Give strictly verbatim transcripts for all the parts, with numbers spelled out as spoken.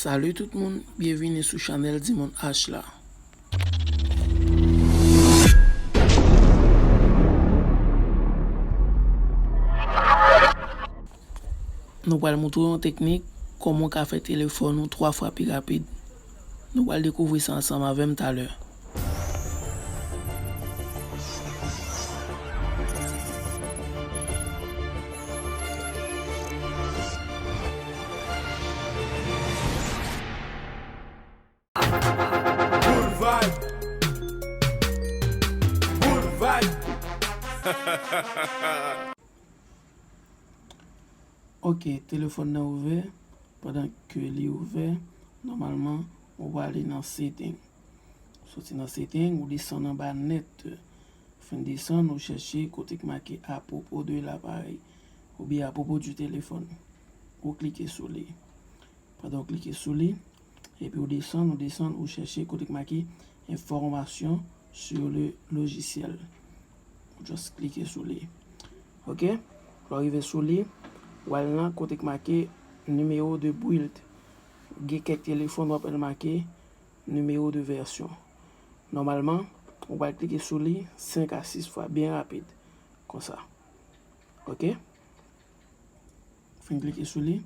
Salut tout moun, byenvini sou chanèl Dimond H la. Nou pral moutre w yon teknik kòman w ka fè telefòn ou twa fwa pi rapid. Nou pral dekouvri sa ansanm avè m talè. Good vibe. Good vibe. Ok, telefòn nan ouvè. Pandan ke li ouvè, nòmalman, ou prale nan setting. Soti nan setting, ou desann anba nèt. Fin desann, ou chèche kote k make à propos de l'appareil oubyen à propos du téléphone. Ou klike sou li. Pandan w klike sou li, epi w desann, w desann, ou chèche kote k make information sur le logiciel. Ou just klike sou li. Ok? Lè w rive sou li, w al nan kote k make numéro de build. Gen kèk telefòn w ap wè l make numéro de version. Nòmalman, ou pral klike sou li senk a sis fwa, byen rapid. Konsa. Ok? Fin klike sou li,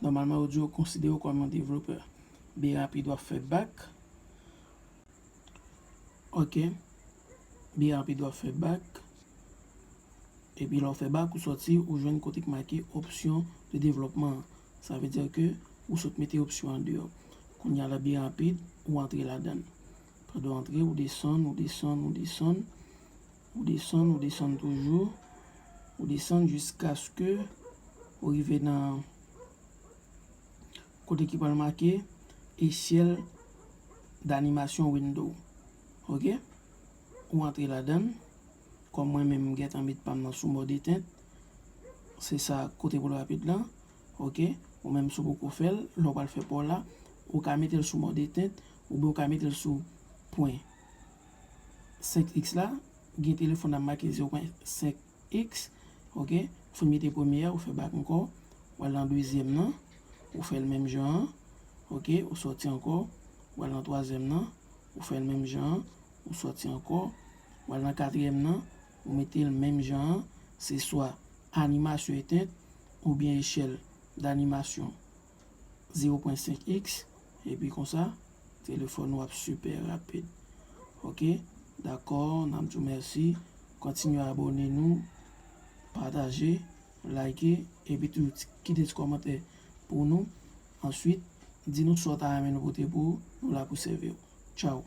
nòmalman yo di yo konsidere w kòm yon devlopè. Byen rapid w ap fè back. Ok. Byen rapid w ap fè back. Epi lè w fè back, ou sòti, ou jwenn kote k make option de développement. Sa vle di ke ou sot mete opsyon an deyò. Kounye a la byen rapid, ou antre ladan l. Pandan w antre, ou desann, ou desann, ou desann. Ou desann, ou desann toujou. Ou desann jiskaske ou rive nan kote ki pral make échelle d'animation window. Ok? Ou antre ladan l. Kòm mwen menm, m gentan met pa m nan sou mòd etant. Se sa kote pou l rapid lan. Ok? Ou menm si w poko fè l, lè w pral fè pa w la, ou ka mete l sou mòd etant, oubyen ou ka mete l sou pwen senk x la, gen telefòn ap make zewo pwen senk x, ok, ou fin mete premye a, ou fè back ankò, ou al nan dezyèm nan, ou fè l menm jan an, ok, ou sòti ankò, ou al nan twazyèm nan, ou fè l menm jan an, ou sòti ankò, ou al nan katriyèm nan, ou mete l menm jan an, se swa animasyon etant oubyen échelle d'animation zewo pwen senk x, epi konsa, telefòn ou ap sipè rapid. Ok? Dakò, n ap di w mèsi. Kontinye abòne nou, pataje, like, epi tou kite ti kòmantè pou nou. Answit, di nou sa w ta renmen nou pote pou ou, nou la pou sèvi w. Tchaw!